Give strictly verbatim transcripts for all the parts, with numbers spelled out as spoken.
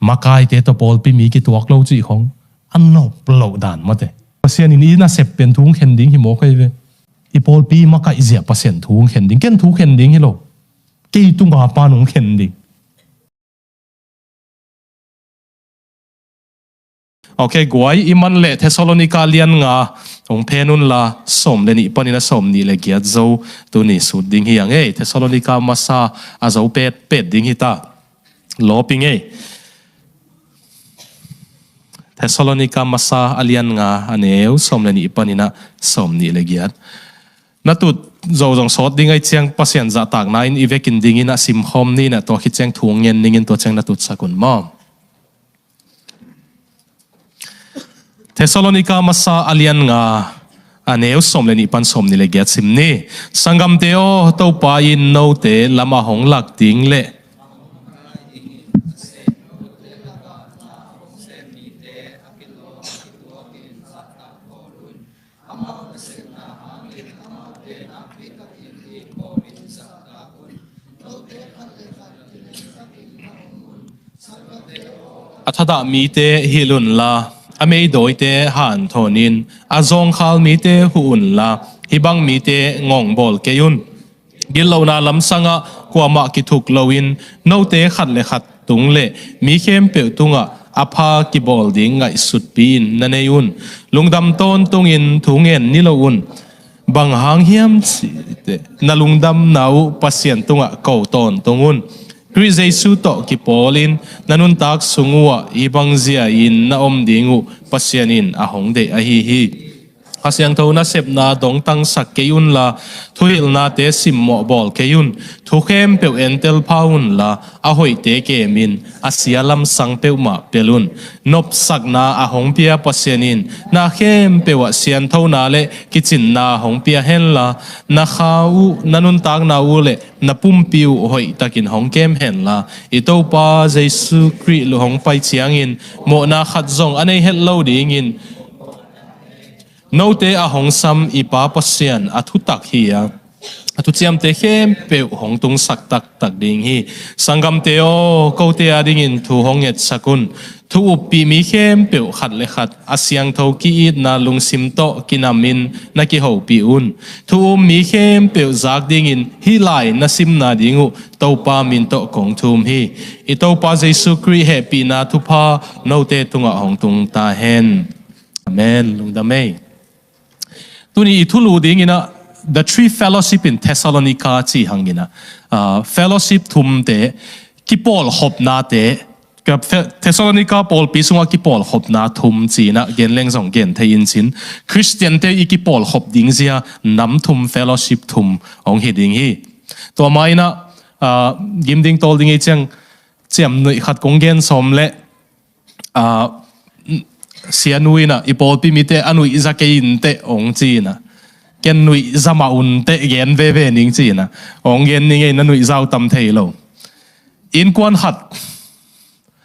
Makaite tawh pawlpi mi kituak lo cih khong a nop loh dan mate. Pasian in i nasep pen thu hong khen ding hi mawk ahi ve. I pawlpi makaih zia Pasian thu hong khen ding, ken thu khen ding hi lo. Kei tunga pan hong khen ding. Ok, guai i man leh Thessalonika lian nga hong phen unla, sawm le nih panin a sawm nih le giat zo tuni sut ding hi a ngei. Thessalonika masa a zo petpet ding hi ta. Lawpi ngei. Thessalonika masa a lian nga a neu sawm le nih panin a sawm nih le giat. Na tut zo zong sawt ding ahi ciang Pasian zahtakna in i vekin dingin a simkhawm ni in a, tua khit ciang thu ngen ningin tua ciang na tutsak un maw? Thessalonika masa a lian nga a neu sawm le nih pan sawm nih le giat sim ni. Sanggamte aw, Topa in note lamah hong lak ding le a thadah mite hilh unla, a meidawite hanthawn in, a zawngkhal mite huh unla, hih bang mite ngongbawl kei un. Gitlohna lamsangah kuamah kithuk loin note khat le khat tung le mi khempeuh tungah a pha kibawl ding ngaihsutpi-in na nei un. Lungdam tawntungin thu ngen ni lo un. Bang hang hiam cih leh na lungdamna uh Pasian tungah ko tawntung un. Khrih Jesu tawh kipawlin na nuntak sung uhah hih bang zia-in na om ding uh Pasian in a hong deih ahi hi. Kha Siangtho nasepna dongtangsak kei unla, thuhilhnate simmawh bawl kei un. Thu khempeuh entel pha unla, a hoihte kemin a sia lamsang peuhmah pel un. Nopsakna a hong pia Pasian in na khempeuh ah sianthona le kicinna hong pia henla, na kha uh, na nuntakna uh le na pumpi uh hoihtakin hong kem henla, i Topa Jesu Khrih lu hong pai ciangin mawhna khat zong a nei het lo dingin note a hong sam i Pa Pasian a thutak hi a, a thuciamte khempeuh hong tungsak taktak ding hi. Sanggamte aw, kote adingin thu hong ngetsak un. Thu uppih mi khempeuh khat le khat a siangtho ki-itna lungsim tawh kinamin na kihopih un. Thu um mi khempeuh zak dingin hih lai na simna ding uh Topa min tawh kong thum hi. I Topa Jesu Khrih hehpihna thupha note tungah hong tung ta hen. Amen. Lungdam ei. Tuni i thulu dingin ah, the three fellowship in Thessalonica ci hangin ah, ah, fellowship thumte, kipawlkhopnate, ka fe-, Thessalonica pawlpi sungah kipawlkhopna thum ci-in ah gen leng zong gen thei in cin, Khristiante i kipawlkhop ding zia nam thum, fellowship thum hong hi ding hi. Tua mah in ah, ah, gim ding tawl ding ei ciang ciamnuih khat kong gen sawm leh, ah, sianu in ah, i pawlpi mite a nuih za kei inteh hong ci-in ah, ken nuih za mah unteh, gen veve ning ci-in ah, hong gen ning ei, na nuih za uh tam thei lo. Innkuan khat,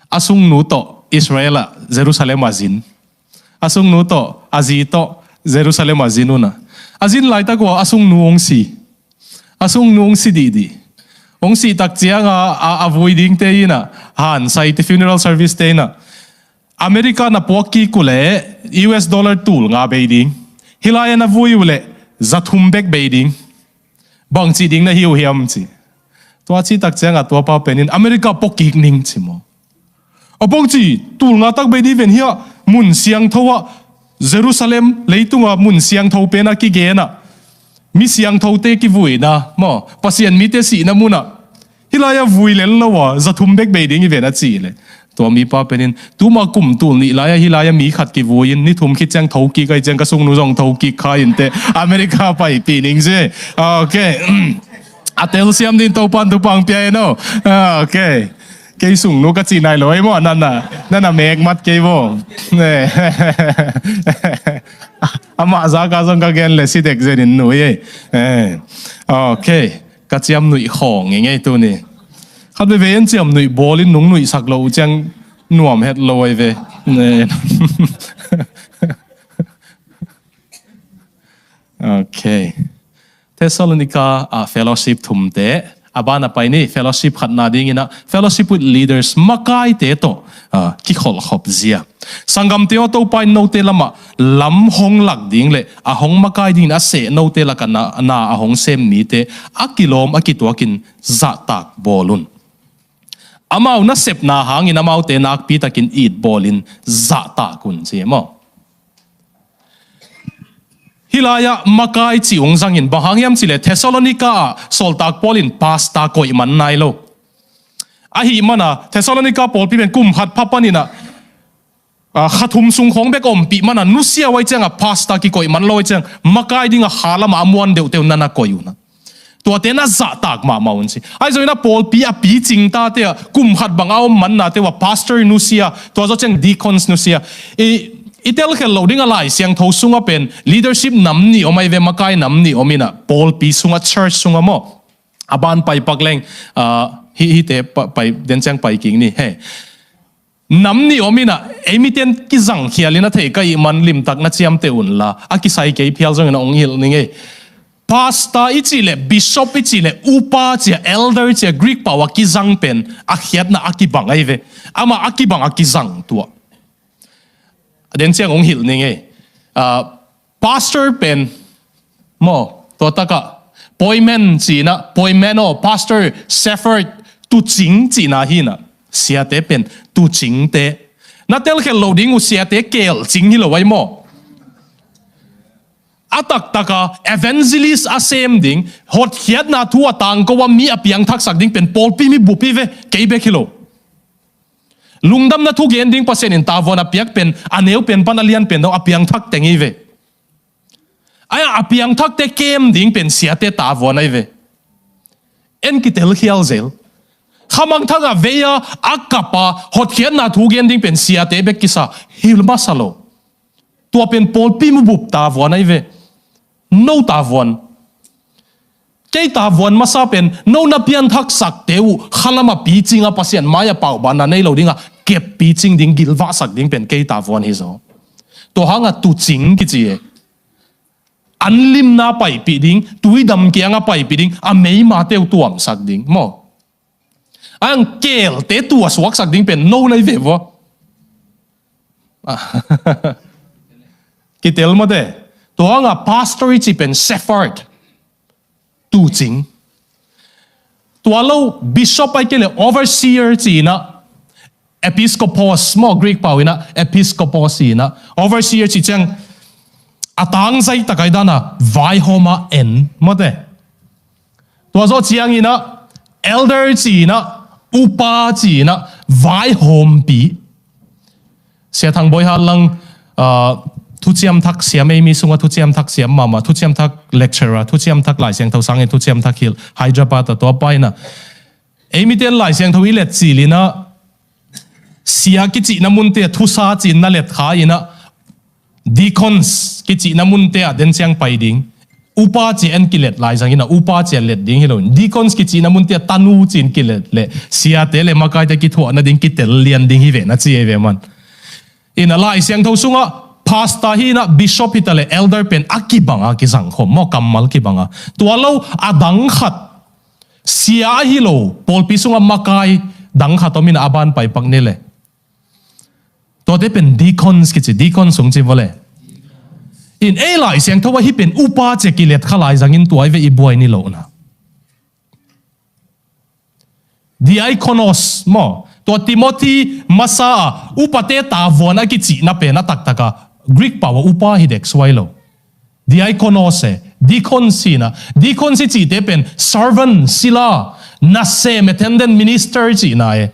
a sungnu tawh Israel ah, Jerusalem ah zin. A sungnu tawh, a zi tawh Jerusalem ah zin un ah, a zin laitak uh ah a sungnu hong si. A sungnu hong si dihdih. Hong sih tak ciang a, a, a vui dingte in ah, hansaite, funeral service te in ah, America na puak kik uh leh U S dollar tul nga bei ding. Hih lai-ah na vui uh leh za thum bek bei ding. Bangci ding na hi uh hiam ci. Tua cih tak ciang a tua pa pen in America puak kik ning ci maw. A bangci, tul nga tak bei dih ven hiah, mun siangtho ah, Jerusalem leitung ah mun siangtho pen a kigen ah, mi siangthote kivuina maw, Pasian mite sihna mun ah, hih lai-ah vui lel lo a, za thum bek bei ding hi ven a cih leh, tua mipa pen in, tuma kum tul nih lai-ah hih lai-ah mi khat kivui in, ni thum khit ciang tho kik ahih ciang ka sungnu zong tho kik kha inteh, America paipih ning ci. Ok. A telsiam ding Topa'n thupha hong pia hen aw. Ok. Kei sungnu ka cih nai lo ei maw, nana, nana mekmat kei maw. Amah zak a zong ka gen leh si dek zen in nui ei. Eh. Ok. Ka ciamnuih khawng ngei ngei tuni. Khat veve in ciamnuih bawl in nung nuihsak lo uh ciang nuam het lo ei ve. Eh. Ok. Thessalonica ah fellowship thumte, a ban a pai ni, fellowship khatna dingin ah, fellowship with leaders, makaite tawh ah, kikholhkhop zia. Sanggamte aw, Topa in note lamah lam hong lak ding le a hong makai dingin a seh note lakah na, na a hong sem mite a kilawm a kituakin zahtak bawl un. Amau nasepna hangin amaute nakpitakin it bawlin zahtak un, ci maw? Hih lai-ah makai cih hong zangin bang hang hiam cihleh Thessalonica ah sawltak Paul in pastor koih man nai lo. Ahih mana Thessalonica pawlpi pen kum khat pha paninah, ah, kha thum sung khawng bek ompih mana nusia uh ai ciangah pastor kikoih man lo ai ciang makai dingah kha lamah a muan deuhteu nana koih unah. Tuate na zahtak mahmah un ci. Ahi zongin a pawlpi a picing tate ah kum khat bang a om mannate uh ah pastor nusia, tua zawh ciang deacons nusia. I, i telkhial loh ding a Lai Siangtho sungah pen leadership nam nih om ahi ve, makai nam nih om inah pawlpi sungah, church sungah maw. A ban pai pak leng, ah, hih, hihte pa, pai, den ciang pai kik ni. He. Nam nih om inah, ei miten kizangkhial in a theih ka ih man limtak na ciamteh unla, a kisai kei phial zongin a hong hilh ning ei. Pastor i cih leh, bishop i cih leh, upa ci-a, elder ci-a, Greek pau a kizang pen a khiatna a kibang ahi ve. Amah a kibang a kizang tuah. A den ciang hong hilh ning ei. Ah, pastor pen maw, tua takah poimen ci-inah, poimen aw, pastor, shepherd, tucing cihna hi inah. Siate pen tucingte. Na telkhial loh ding uh siate kelcing hi lo ai maw? A taktaka evangelist a sem ding, hotkhiatna thu a tangko a mi a piangthaksak ding pen pawlpi mibup hi ve, kei bek hi lo. Lungdamna thu gen ding Pasian in tavuan a piak pen a neu pen pan a lian pen dong a piangthak teng hi ve. Ai-a a piangthakte kem ding pen siate tavuan ahi ve. En kitelkhial zel. Khamangthang a vei-a a kap a hotkhiatna thu gen ding pen siate bek kisa hi masa lo. Tua pen pawlpi mibup tavuan ahi ve. No tavuan. Kei tavuan masa pen no na pianthak sakte uh khalam a picing a Pasian mai-ah paubanna nei lo ding a kep picing ding gilvahsak ding pen kei tavuan hi zaw. Tua hang a tucing kici e. An limna paipih ding, tuidam kiang a paipih ding, a meimate uh tuamsak ding maw? Ang kelte tua suaksak ding pen no lai ve vua. Kitel mawte. Tua hang a pastor i ci pen shepherd. Tucing. Tua lo bishop ai kei le overseer ci-inah, episkopos maw, Greek pau inah episkopos ci-inah, overseer ci ciang a tangzai takai dana vaihawm a en mawte. Tua zawh cianginah elder ci-inah, upa ci-inah, vaihawmpi. Sia Thang Bawi Hat Lang, ah, thuciam thak siam, ei mi sungah thuciam thak siam mahmah, thuciam thak lecturer, thuciam thak Lai Siangtho sangin thuciam thak hilh, Hyderabad ah tua pa inah. Ei miten Lai Siangtho i let cilinah, sia kicihna munte thusa ci-in na let kha inah, deacons kicihna munte ah den ciang pai ding. Upa ci-a en kilet lai zangin a upa ci-a let ding hi lo. Deacons kicihna munte ah tanu ci-in kilet le siate le makaite kithuahna ding kitel lian ding hi ve na ci ei ve man. Inah Lai Siangtho sungah pastor hi inah bishop hi ta le elder pen a kibanga kizangkhom maw, kammal kibanga. Tua lo a dang khat sia ahi lo, pawlpi sungah makai dang khat om inah a ban paipak ni le. Tuate pen deacons kici, deacons hong ci vua le. In ei Lai Siangtho ah hih pen upa ci-a kilet kha lai zangin tua i ve i buai ni lohna. Diakonos maw? Tua Timothy masa a upate tavuan a kicihna pen a taktaka Greek pau a upa hi dek suai lo. Diakonos e, deacons hi inah. Deacons i cihte pen servant, sila, nasem, attendant, minister i cihna e.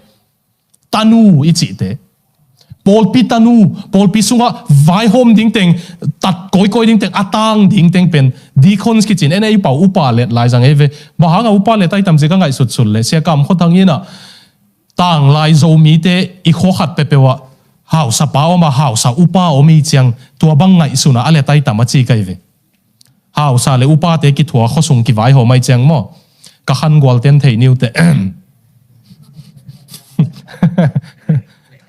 Tanu i cihte. Pawlpi tanu, pawlpi sungah vaihawm dingteng, tat kawikawi dingteng, a tang dingteng pen deacons kicin en ei pau upa let lai zang ei ve. Bang hanga upa let ai tam ci ka ngaihsutsut le Sia Kam Khua Thang inah tanglai Zomite i khua khat peuhpeuh ah hausapa om a hausa upa om i ciang tua bang ngaihsun a a let ai tam a ci kai ve. Hausa le upate kithua khuasung kivaihawm ai ciang maw? Ka khangual ten thei niute.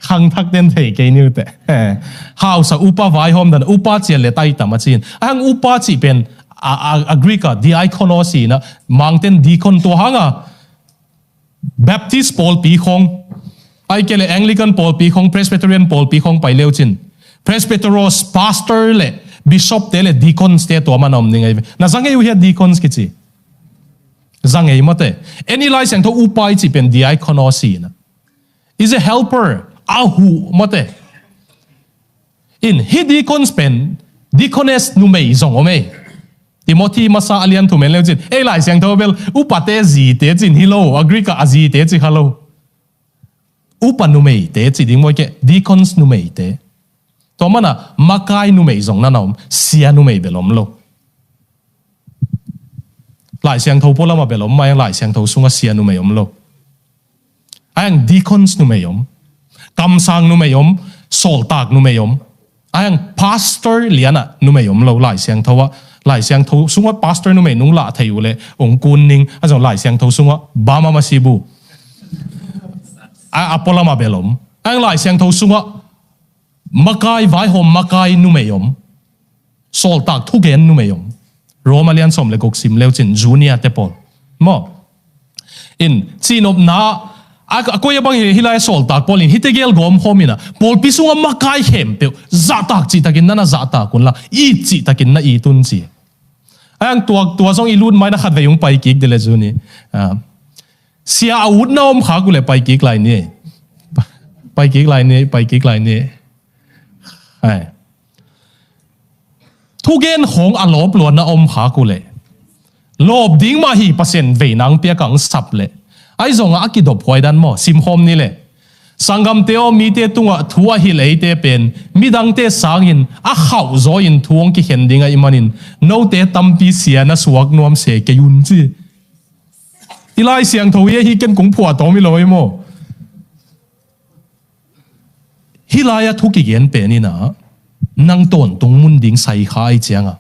Khangthak ten thei kei niute. Hausa upa vaihawm dan upa ci-a let ai tam a ci-in. A hang upa cih pen a, a, a Greek a diakonos hi inah Mangten deacon tua hanga Baptist pawlpi khawng Ai kei le Anglican pawlpi khong, Presbyterian pawlpi khong pai leu cin, Presbyteros, pastor le bishop te le deacons te tua mana om ning ai ve. Na za ngei uh hia deacons kici? Za ngei mate. Eni Lai Siangtho upa i ci pen diakonos hi na. Is a helper. A huh mate. In, hi deacons pen, deaconess numei zong om ei. Timothy masa a lian thum en leu cin, ei Lai Siangtho bel, upate zite cin hi lo, a Greek ah a zite ci kha lo. Upa numeite ci ding maw kei, deacons numeite. Tua mana, makai numei zong nana om, sia numei bel om lo. Lai Siangtho pualam ah bel om mah, Lai Siangtho sungah sia numei om lo. Ai ang deacons numei om, kamsang numei om, sawltak numei om. Ai ang pastor lianah numei om lo Lai Siangtho ah. Lai Siangtho sungah pastor numei nung lah thei uh leh ong kun ning, a zong Lai Siangtho sungah bama masibu. A, a pualam ah bel om. Ai ang Lai Siangtho sungah makai, vaihawm makai numei om. Sawltak thugen numei om. Roma lian sawm le guk sim leu cin junior te pawl. Maw. In, cinopna, a, a koi a bang hi, hi lai sawltak pawl in, hite gel gawm khawm in a, pawlpi sungah makai khempeuh, zahtak cihtakin nana zahtak unla, it cihtakin na it un ci. Ai ang tua, tua zong i lut mai na khat vei ung pai kik de le junior. Ah. Sia a ut na om khak uh le pai kik lai ni. Pai kik lai ni, pai kik lai ni. Ai. Thugen khong a lawp luat na om khak uh le. Lawp ding mah hi Pasian vei nang piak ang sap le. Ai zong a kidop huai dan maw, sim khawm ni le. Sanggamte aw, mite tungah thu a hilh eite pen, midangte sangin a khauh zaw in thu hong kikhen ding ahih manin, note tampi sia na suak nuam se kei un ci. I Lai Siangtho hi, ahi ken kong phuah tawm hi lo hi maw. Hih lai-ah thu kigen pen in a, nang tawntung mun ding sai kha ai cianga,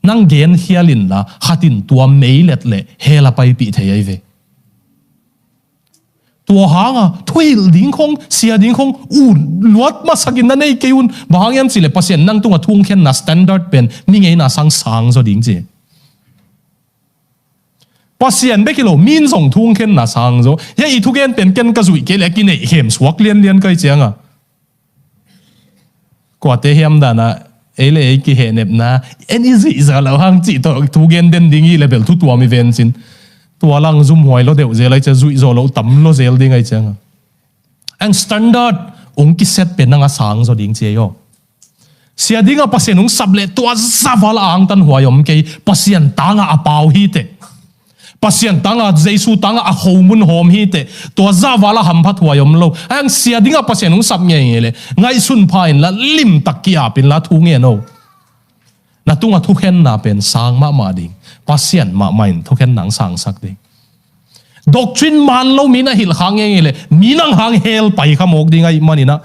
nang gen hial inla, khat in tua meilet le hell a paipih thei ai ve. Tua hanga, thuhilh ding khong, sia ding khong, u luat masakin na nei kei un, bang hang hiam cihleh Pasian nang tunga thu hong khenna standard pen, mi ngeina sang sang zaw ding ci. Pasian bek hi lo, min zong thu hong khenna sang zaw. Hia i thugen pen ken ka zuih kei le a kineih khem suak lianlian kai cianga. Kuate hiam dana, ei le ei kihehnepna, en i zuih zaw lo hang cih tawh thugen den ding hi le bel thu tuam i ven cin. Tua lang zumhuai lo deuh zel ai cia zuih zaw lo tam lo zel ding ai cianga. Ang standard ong kiset pen nang a sang zaw ding ci ai aw. Sia dinga Pasian hong sap leh tua zaval a angtan huai om kei, Pasian tanga a pau hiteh. Pasian tanga, Jesu tanga a khomun hawm hiteh. Tua zaval a hamphat huai om lo. Ang sia dinga Pasian hong sap ngeingei leh ngaihsun pha inla, limtak ki-ap inla thu ngen o. Na tunga thukhenna pen sang mahmah ding. Pasian mahmah in thukhenna ang sangsak ding. Doctrine man lo mi na hilh kha ngeingei leh mi nang hang hell pai kha mawk ding ahih maninah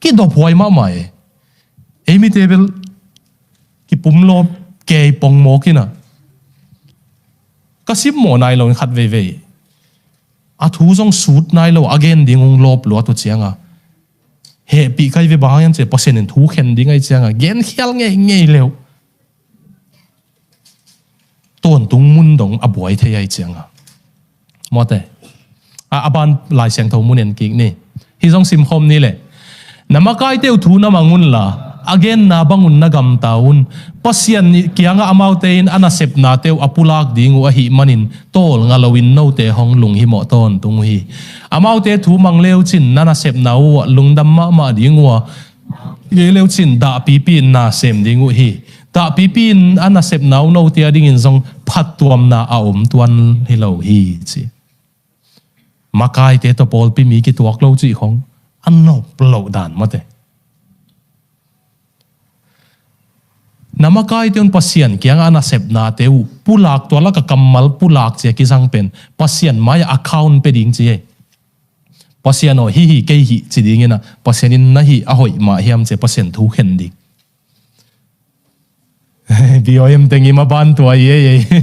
kidop huai mahmah e. Ei mite bel kipum lawp kei pong mawk inah. Ka simmawh nai lo in khat veivei a thu zong sut nai lo a gen ding hong lawp luat uh cianga. Hehpih kai ve bang hang hiam ciah Pasian in thu khen ding ai cianga. Gen khial ngeingei leuh. Tawntung mun dong a buai thei ai cianga. Mawte. A, a ban Lai Siangtho mun en kik ni. Hi zong simkhawm ni le. Na makaite uh thu na mang unla, a genna bangun na gamta un. Pasian nih kiangah amaute in a nasepnate uh a pulak ding uh ahih manin, tawlnga loin note hong lunghimawh tawntung uh hi. Amaute thu mang leucin na nasepna uh ah lungdam mahmah ding uh a, Kei leucin dahpipi in na sem ding uh hi. Dahpipi in a nasepna uh note a dingin zong phattuamna a om tuan hi lo hi ci. Makaite tawh pawlpi mi kituak lo cih khong a nop loh dan mate. Na makaite un Pasian kiangah a nasepnate uh pulak, tua laka kammal pulak cia kizang pen Pasian mai-ah account pe ding ci ei. Pasian aw, hih hi kei hih ci dinginah Pasian in na hih a hoih mah hiam cia Pasian thu khen ding. B O M teng i maban tua i ei ei.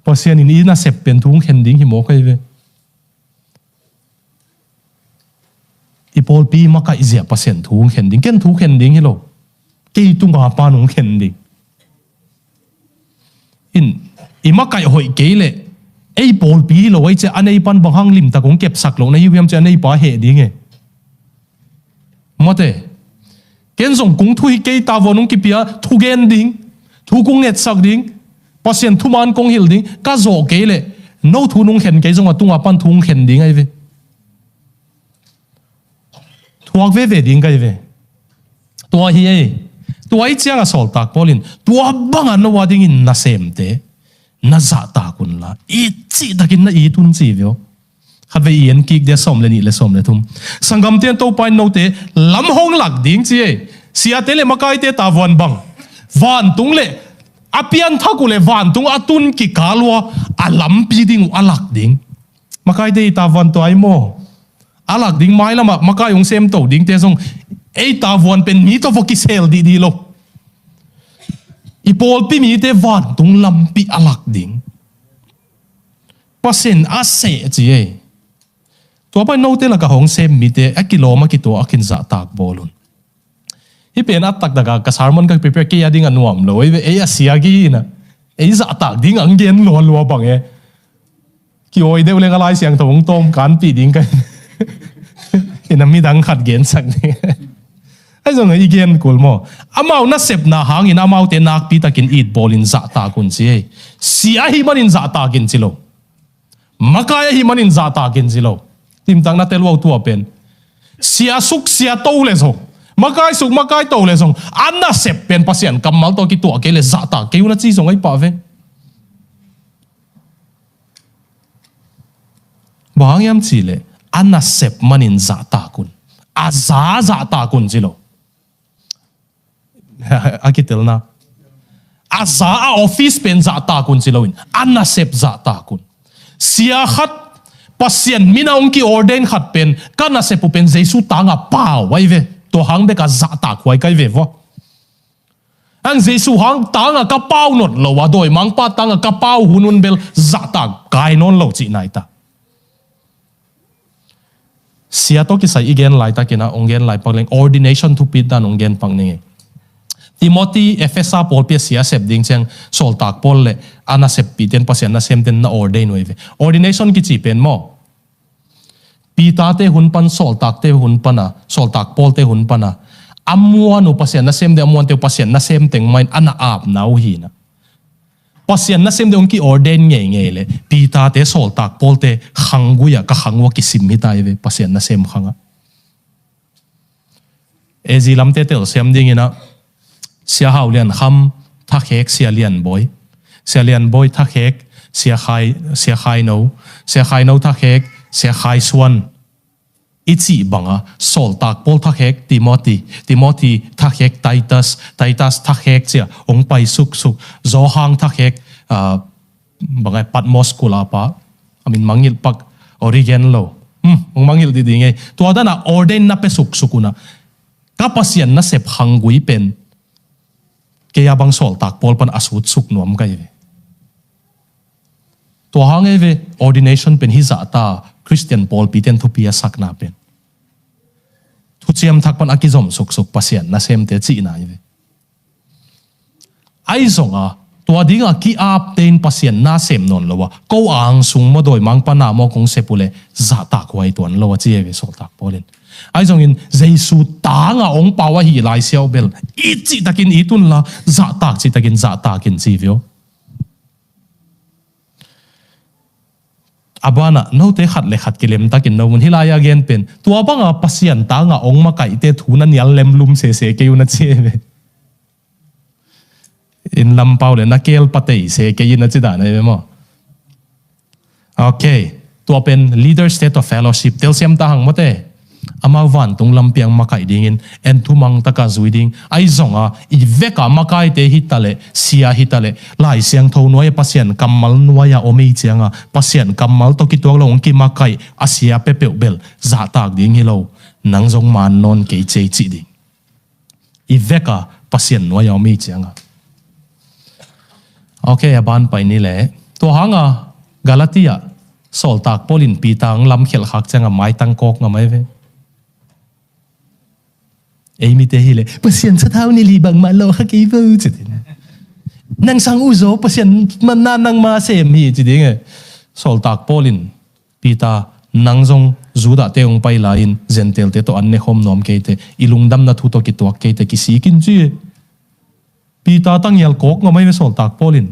Pasian in i nasep pen thu khen ding hi mawk ei ve. I pawlpi makaih ziah Pasian thu khen ding, ken thu khen ding hi lo. Kei tunga pan hong khen ding. In, i makaih hoih kei leh Ei pawlpi hi lo ei cia a nei pan bang hang limtak hong kepsak lo na hi uh hiam cia a nei pa heh ding e. Mate. Ken zong kung thu hi kei tavuan hong kipia thu gen ding. Thu kung ngetsak ding. Pasian thuman kong hilh ding. Ka zawh kei leh. No thu nung khen kei zong a tunga pan thu hong khen ding ahi ve. Thuak veve ding ka hi ve. Tua hi ei. Tua hi cianga sawltak Paul in. Tua banga no a dingin nasemte. Na zahtak unla. I cihtakin na it un ci veo. Khatvei i en kik dia sawm le nih le sawm le thum. Sanggamte in Topa in note lam hong lak ding ci ei. Siate le makaite tavuan bang. Vantung le a pianthak uh le vantung a tun kikal uh a lampi ding uh a lak ding. Makaite i tavuan tua i maw. A lak ding mailamah makai hong semto dingte zong ei tavuan pen mi tawh vawh kisel dihdih lo. I pawlpi mite vantung lampi a lak ding. Pasian a seh ci ei. Tua pai note laka hong sem mite a kilawm a kitua a kin zahtak bawl un. Hi pen a taktak a ka sermon ka prepare kei a ding a nuam lo ei ve ei a sia ki hina. Ei zahtak ding ang gen lualua bang e. Ki awi deuh leng a Lai Siangtho hong tawm kanpih ding ka hina midang khat gensak ding. Ahi zong i gen kul maw. Amau nasepna hangin amaute nakpitakin it bawlin zahtak un ci ei. Sia ahi manin zahtakin ci lo. Makai ahi manin zahtakin ci lo. Timtak na tel uh tua pen. Sia suk sia to le zong. Makai suk makai to le zong. A nasep pen Pasian kammal tawh kituah kei le zahtak kei un a ci zong ahi pah ve. Bang hang hiam ci le a nasep manin zahtak un. A za zahtak un ci lo. A kitelna. A za a office pen zahtak un ci loin. A nasep zahtak un. Sia khat Pasian mina hong ki-ordain khat pen ka nasep uh pen Jesu tanga pau ahi ve. Tua hang beka zahtak huai kai ve vua. Ang Jesu hang tanga ka pau not lo a dawimangpa tanga ka pau hun un bel zahtak kai nawn lo cih nai ta. Sia tawh kisai i gen laitakin a hong gen laipak leng ordination thupit dan hong gen pak ning e. Timothy Efesa pawlpi a sia sep ding ciang sawltak Paul le a naseppihten Pasian nasemten na ordain uh ahi ve. Ordination kici pen maw. Peter-te hun pan sawltakte hun pana sawltak Paul-te hun pana a muan uh Pasian nasemte a muante uh Pasian nasem teng mahin a na apna uh hina. Pasian nasemte hong ki-ordain ngeingei le Peter-te sawltak Paul-te khanggui-ah ka khang uh a kisim hita hi ve Pasian nasem khangah. Ezi lamte telsiam dinginah Sia Hau Lian Kham thakhek Sia Lian Bawi, Sia Lian Bawi thakhek Sia Khai, Sia Khai No, Sia Khai No thakhek Sia Khai Suan. I cih banga sawltak Paul thakhek Timothy, Timothy thakhek Titus, Titus thakhek cia hong pai suksuk, Zawhang thakhek, ah, bangai Patmos kulapa a min mangngilh pak Origen lo. Hmm, hong mangngilh dih ding ei. Tua dana ordain na pe suksuk una ka Pasian nasep khanggui pen kei a bang sawltak Paul pan a sutsuk nuam ka hi ve. Tua hang ei ve ordination pen hi zahta Christian pawlpiten thupi a sakna pen thuciam thak pan a kizom suksuk Pasian nasemte cihna hi ve. Ahi zonga tua dinga ki-apte in Pasian na sem nawn lo a ko angsung maw dawimangpa na maw kong sep uhleh zahtak huai tuan lo a ci ei ve sawltak Paul in. Ahi zongin Jesu tanga hong pau ahi lai siau bel it cihtakin it unla zahtak cihtakin zahtakin ci vio. A banah note khat le khat kilemtakin no un hi lai-a gen pen tua banga Pasian tanga hong makaihte thu na nial lemlum sese kei un a ci ei ve. Inn lampau le na keel patei se kei in a ci dan ei ve maw. Ok. Tua pen leader state of fellowship telsiam ta hang mawte. Amau vantung lampiang makaih dingin en thumang taka zui ding ahi zonga i veka makaite hitaleh sia hitaleh Lai Siangtho nuai-a Pasian kammal nuai-a om ei cianga Pasian kammal tawh kituak lo hong kimakaih a sia pepeuh bel zahtak ding hi lo. Nang zong maan nawn kei cei cih ding. I veka Pasian nuai-a om ei cianga. Ok, a ban pai ni leh tua hanga Galatia sawltak Paul in Peter ang lamkhialh khak cianga maitang kawk ngam ei ve. Ei mite hileh Pasian sathau ni li bangmah lawh kha kei vo ci ding. Nang sang uh zaw Pasian manna nangma sem hi ci ding e. Sawltak Paul in, Peter, nang zong Judah te hong pai lai-in Gentile te tawh an ne khawm nuam kei teh, i lungdamna thu tawh kituak kei teh, kisik in ci. Peter tangial kawk ngam ahi ve Sawltak Paul in.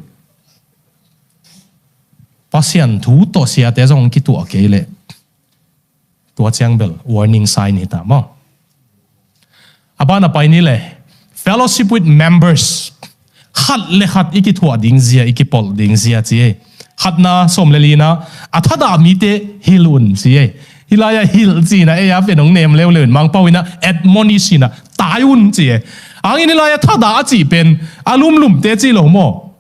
Pasian thu tawh siate zong kituak kei leh. Tua ciang bel warning sign hi ta maw. A ban a pai ni le, fellowship with members. Khat le khat i kithuah ding zia, i kipolh ding zia ci ei. Khatna sawm le lina, a thadah mite hilh un ci ei. Hih lai-ah hilh cihna ei a pen hong nem leuleu in, Mangpau in a admonish hi-in a, tai un ci ei. Hangin hih lai-ah thadah a cih pen a lumlumte cih lo maw.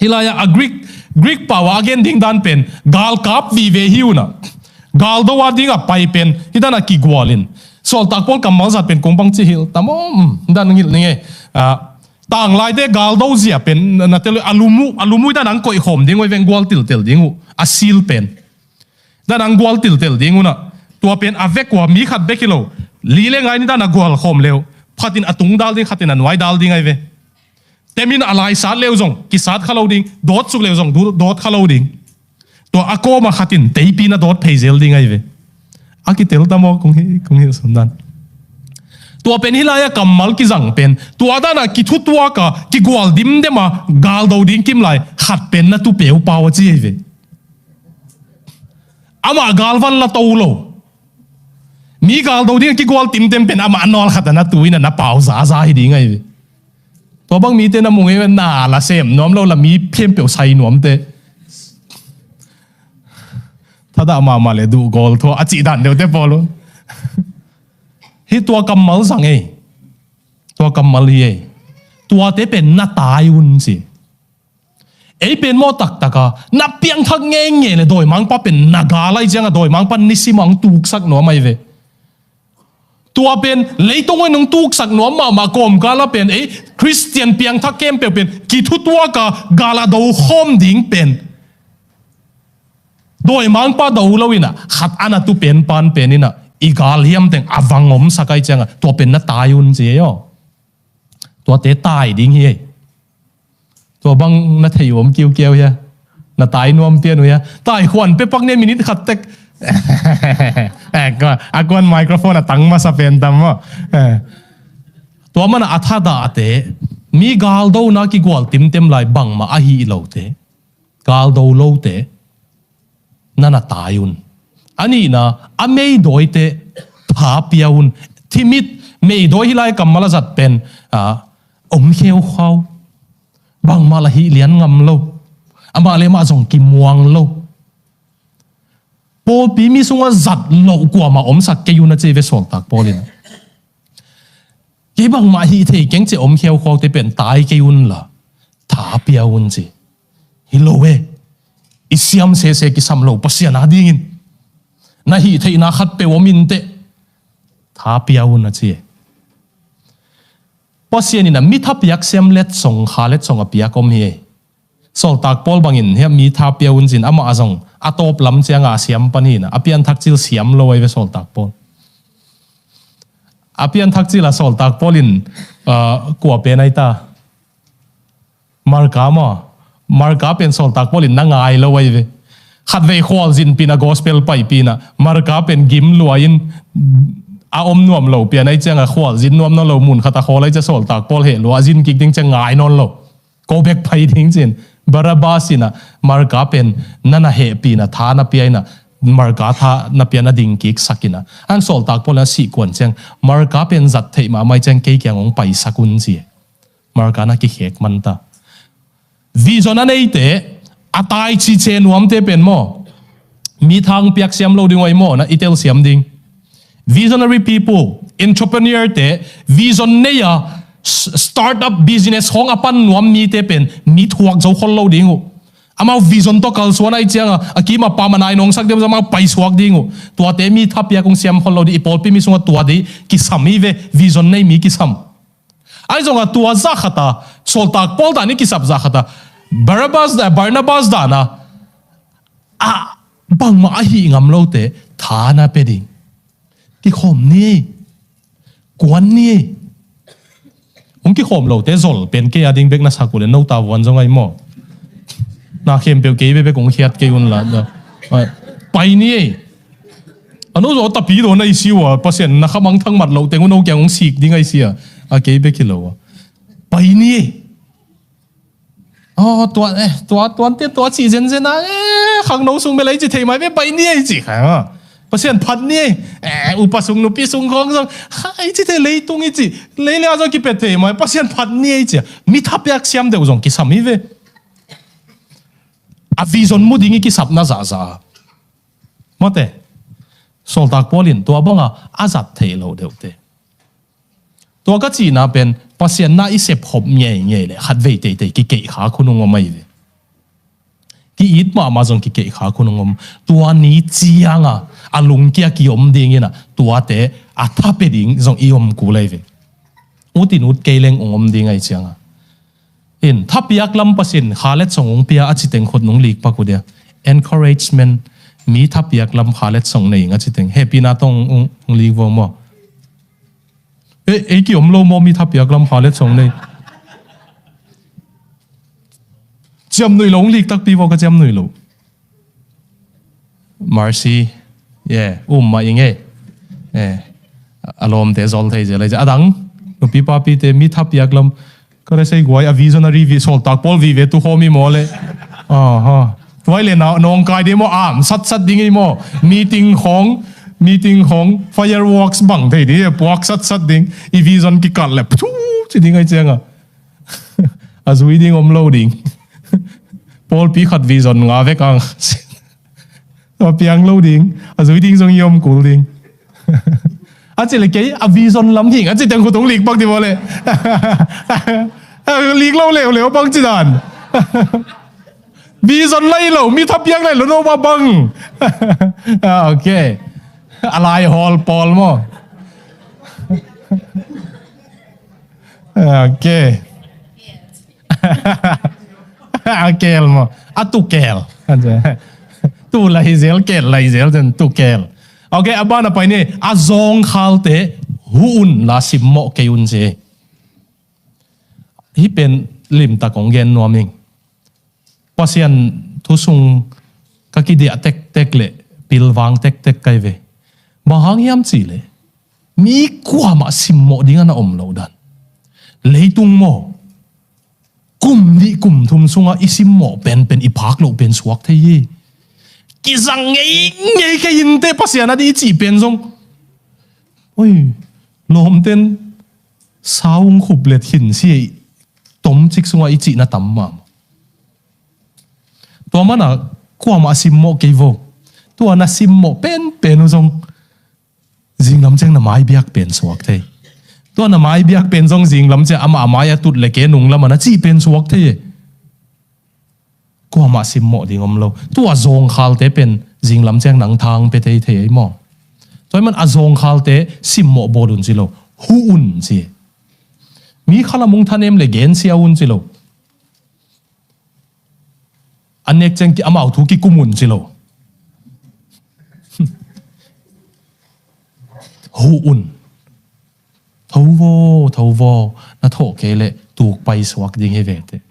Hih lai-ah a Greek, Greek pau-ah a gen ding dan pen galkap vive hi un a, galdo a dingah pai pen hih dan a kigual in. Sawltak Paul kammal zat pen kong bang ci hilh tam aw, um, dan hilh ning ei. Ah, tanglaite galdo zia pen na, na tel uh, a lum uh, a lum uh hih dan a hong koih khawm ding uh ei, veng gual tiltel ding uh, a sil pen. Dan a hong gual tiltel ding un a, tua pen a vek uh a mi khat bek hi lo, li le ngai ni dan a gual khawm le uh, khat in a tung dal ding, khat in a nuai dal ding ahi ve. Tem in a lai sat le uh zong kisat kha lo ding, dawt suk le uh zong du-, dawt kha lo ding. Tua a kawm a khat in teipi na dawt phei zel ding ahi ve. A kitel tam aw, kong hi, kong hilh sawm dan. Tua pen hih lai-ah kammal kizang pen, tua dan a kithutuak a, kigual dimdem a, galdo ding kim lai, khat pen na tu peuh pau a ci ahi ve. Amah galvan la to lo. Mi galdo ding a kigual timtem pen amah nawl khat a na tu in a na pau zaza hi ding ahi ve. Tua bang mite na mu ngei ve, na la sem nuam lo la mi khempeuh sai nuamte. Thadah mahmah le duh gawl thua a cih dan deuhte pawl un. Hih tua kammal zang ei. Tua kammal hi ei. Tuate pen na tai un ci. Ei pen maw taktaka, na piangthak ngeingei le dawimangpa pen na gal ahi cianga dawimangpa nisim a hong tuksak nuam ahi ve. Tua pen leitung in hong tuksak nuam mahmah kawmkala pen, ei, Khristian piangthak khempeuh pen kithutuaka gal a do khawm ding pen dawimangpa do lo inah, khat a na tu pen pan pen inah, i gal hiamteng a vang omsak ahi cianga, tua pen na tai un ci ei aw. Tuate tai ding hi ei. Tua bang na thei uh om kiukiau hia? Na tai nuam pian uh hia? Tai khuan pepak nia minit khat tek. Eh, kua-, a kuan microphone a tang masa pen tam maw. Eh. Tua mana a thadahte, mi galdona kigual timtem lai bangmah ahi lote, galdo lote, na na tai un. A nihna, a meidawite tha pia un. Thimit, meidawi hih lai kammal a zat pen, ah, om kheukhau. Bangmah la hih lian ngam lo. Amah le amah zong kimuang lo. Pawlpi mi sungah zat loh kuamah omsak kei un a ci ve Sawltak Paul in. Kei bangmah hih thei keng ci om khiaukhuaute pen tai kei un la, tha pia un ci. Hi lo e, i siam sese kisam lo Pasian a dingin. Na hih theihna khat peuh om inteh, tha pia un a ci e. Pasian in a mi tha piak siam letsong, kha letsong a piak om hi e. Sawltak Paul bangin hiah mi tha pia un cin amah a zong a tawp lam cianga a siam pan hi na, a pianthak cil siam lo ahi ve Sawltak Paul. A pianthak cil a Sawltak Paul in, ah, kua pen ahi ta? Marka maw? Marka pen Sawltak Paul in na ngai lo ahi ve. Khatvei khualzin pina gospel pai pina, Marka pen gim lua in a om nuam lo pian ahi cianga khualzin nuam nawn lo mun khata khawl ahi cia Sawltak Paul heh lua a zin kik ding cia ngai nawn lo. Ko bek pai ding cin, Barabbas in a Marka pen na na hehpihna tha na pia in a, Marka tha na pia na ding kik sak in a. Ang Sawltak Paul in a sih kuan ciang, Marka pen zat theih mahmah ciang kei kiang hong paisak un ci. Marka na kikhek man ta. Vision a neite, a tai cice nuamte pen maw? Mi thang piak siam lo ding uh ahi maw, na i tel siam ding. Visionary people, entrepreneur te, vision nei a, s-, startup business hong a pan nuam mite pen, mi thuak zo khol lo ding uh. Amau vision tawh kalsuan ahi cianga, a kima pam a nai nongsak deuh, amau paisuak ding uh. Tuate mi thapiak hong siam khol lo ding, i pawlpi mi sungah tua ding, kisam hi ve, vision nei mi kisam. Ahi zongah tua zah khata, Sawltak Paul dan i kisap zah khata, Barabbas da-, Barnabas dana, a, bangmah a hih ngam lote, tha na pia ding. Kikhawm ni, kuan ni. Hong kikhawm lote zol pen kei a ding bek na sak uh le no ta vuan zong ahi maw. Na khempeuh kei bekbek hong khiat kei un la. Pai ni ei. A no zaw tapi dawn a i si uh a, Pasian na khamang thangmat loh teng uh no kiang hong sik ding a i si a. A kei bek hi lo a. Pai ni ei. Aw, tua, eh, tua, tuante tua cih zenzen a, eh, khangno sung bel a i ci thei mai ve, pai ni a i ci kha. Pasian phat ni ei. Eh, upa sung, nupi sung khawng zong, kha, i ci thei leitung i ci. Lei le a zong kipet thei mai, Pasian phat ni ei ci a. Mi thapiak siam deuh zong kisam hi ve. A vision mu ding i kisapna zahzah. Mawte, Sawltak Paul in tua banga a zat theih loh deuhte. Tua ka cihna pen Pasian na i sepkhop ngeingei le khatvei teitei kikeih khak hun hong om ahi ve. Ki-it mahmah zong kikeih khak hun hong om. Tua ni cianga a lungkia kiom dingin a tuate a thape ding zong i om kul ahi ve. Ut in ut kei leng hong om ding ahi cianga. In, thapiak lam Pasian kha le song hong pia a citeng khut nung lik pak uh dia. Encouragement, mi thapiak lam kha le song nei ing a citeng. Hehpihna tawh hong, hong lik vua maw. Ei, ei ki om lo maw mi thapiak lam kha le song nei. Ciamnuih lo hong lik takpi vua ka ciamnuih lo. Mercy. Yeah, um mah ing e. Eh, a lawmte zol thei zel ahi zel. A dang, nupi papite, mi thapiak lam. Ka le sei guai, a visionary vi, Sawltak Paul vive tu khawm i maw le. Aha. Tuai le na, nawngkai ding maw, am satsat ding i maw. Meeting khawng, meeting khawng, fireworks bang thei ding, puak satsat ding. I vision kikal le, ptu, ci ding ahi cianga. A zui ding om lo ding. Pawlpi khat vision nga vek ang. A piang lo ding. A zui ding zong i om kul ding. A ci le kei, a vision lam hing. A ci teng khut hong lik pak di maw le. A lik lo leuleu bang ci dan. Vision lai lo, mi thapiak lai lo, no ba bang. Ah, okay. A lai hawl pawl maw. Okay. A kel maw. A tu kel. Tu lai zel, kel lai zel, zen tu kel. Okay, a ban a pai ni, a zawngkhalte huh un la simmawh kei un ci. Hih pen limtak hong gen nuam ing. Pasian thu sung ka kidiah tektek le pilvang tektek kai ve. Bang hang hiam cih le mi kuamah simmawh ding a na om loh dan. Leitung maw, kum nih kum thum sungah i simmawh penpen i phak loh pen suak thei hi. Kizang ngeingei kei inteh Pasian a dih i cih pen zong. Oi, lawmten saung khup let khin si ei tomcik sungah i cihna tam mahmah. Tua mana kuamah simmawh kei vo. Tua na simmawh penpen uh zong zinglam ciang na mai biak pen suak thei. Tua na mai biak pen zong zinglam ciang amah a mai a tut le ke nunglam a na cih pen suak thei. Kuamah simmawh ding om lo. Tua zawngkhalte pen zinglam ciang nang thang pe thei thei ei maw. Tua hi man a zawngkhalte simmawh bawl un ci lo. Huh un ci. Mi khalam hong thanem le gensia un ci lo. An nek ciang ki amau thu kikum un ci lo. Huh un. Tho vo, tho vo, na thawh kei le tuk pai suak ding hi ve teh.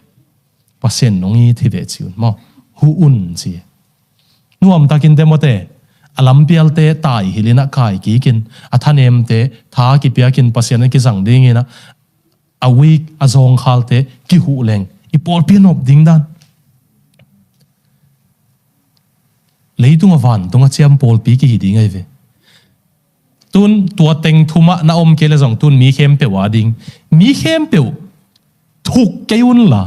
Pasian nong it hi ve ci un maw. Huh un ci. Nuamtakin te mawte, a lampialte tai hilhin a kai kikin, a thanemte tha kipiakin Pasian a kizang dingin a, a weak, a zawngkhalte kihuh leng i pawlpi a nop ding dan. Leitung a vantung a ciam pawlpi kihi ding ahi ve. Tun tua teng thumah na om kei le zong tun mi khempeuh a ding. Mi khempeuh thuk kei un la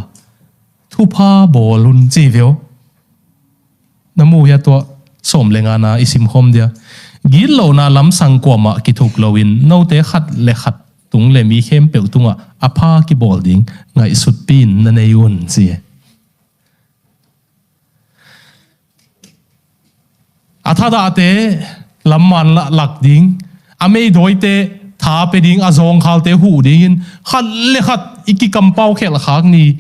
thupha bawl un ci veu. Na mu hia tua sawm le ngana i simkhawm dia. Gitlohna lamsang kuamah kithuk loin note khat le khat tung le mi khempeuh tungah a pha kibawl ding ngaihsutpi in na nei un ci. A thadahte lamman lak ding, a meidawite tha pe ding, a zawngkhalte huh dingin khat le khat i kikampau khelhkhak ni,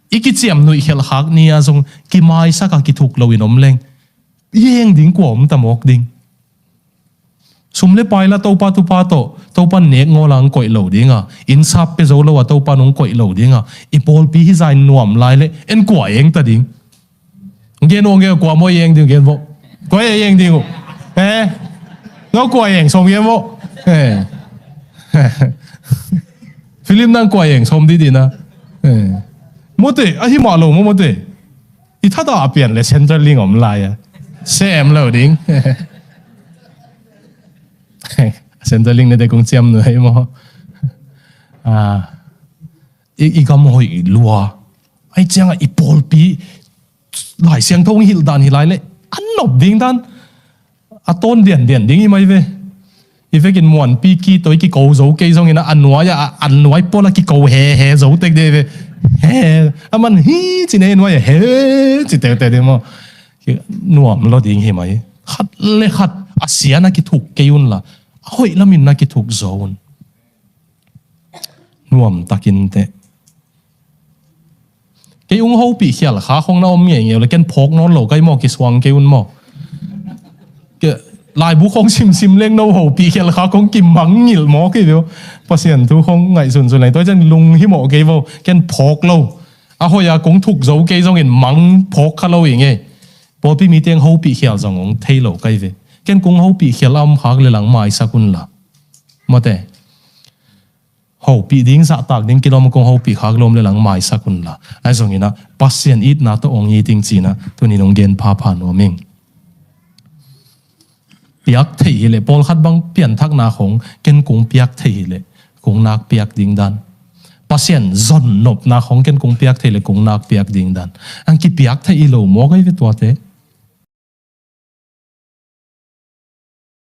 i kiciamnuih khelhkhak ni a zong kimaisak a kithuk loin om leng i heng ding kua om ta mawk ding. Sum le pai la Topa thupha tawh, Topa nek ngaw lang koih lo dinga, inn sap pe zo lo a Topa nung koih lo dinga, i pawlpi hi zain nuam lai le en kua eng ta ding. Gen ong gen kua maw eng ding gen bo. Kua eng ding uh. Eh. No kua eng som gen bo. Eh. Philip nang kua eng som di di na. Eh. Mute, ahi ma lo mo mute. I thada a pian le Central Link om lai a. Sem lo ding. Central Link ne te kung ciam nu hei mo. Ah. I, i gam hoi i lua. Ai ciang a i polpi Lai Siangtho hong hilh dan hi lai le an nop ding dan a ton diandian ding i mai ve. I vekin muanpi ki toi kiko zo kei zongin a nuai a a nuai pol a kiko he he zo tek de ve. He a man hi ci ne nuai a he ci tek tek de mo. Nuam lo ding hi mai. Khat le khat a sian a kithuk kei un la a hoih lamin na kithuk zo un. Nuam takin te. Kei ung hopih khial kha khong na om ngei ngei le ken phawk nawn lo kai maw kisuang kei un maw. Laibu khong simsim leng no hopih khial kha khong kimang ngilh maw kei veu. Pasian thu khong ngaihsun sun lai toi cian lung hi mawh kei vo ken phawk lo. A hoih a kong thuk zo kei zongin mang phawk kha lo i ngei. Pawlpi mi tiang hopih khial zong ong thei lo kai ve. Ken kong hopih khial a om khak le lang maisak un la. Mawte. Hopih ding zahtak ding kilawm kong hopih khak lawm le lang maisak un la. Ai zongin a Pasian itna tawh ong it ding cina tunin ong gen phapha nuam ing. Piak thei hi le pawlkhat bang pianthakna khong ken kong piak thei hi le kong nak piak ding dan. Pasian zon nopna khong ken kong piak thei le kong nak piak ding dan. Ang kipiak thei i lo maw kai ve tuate.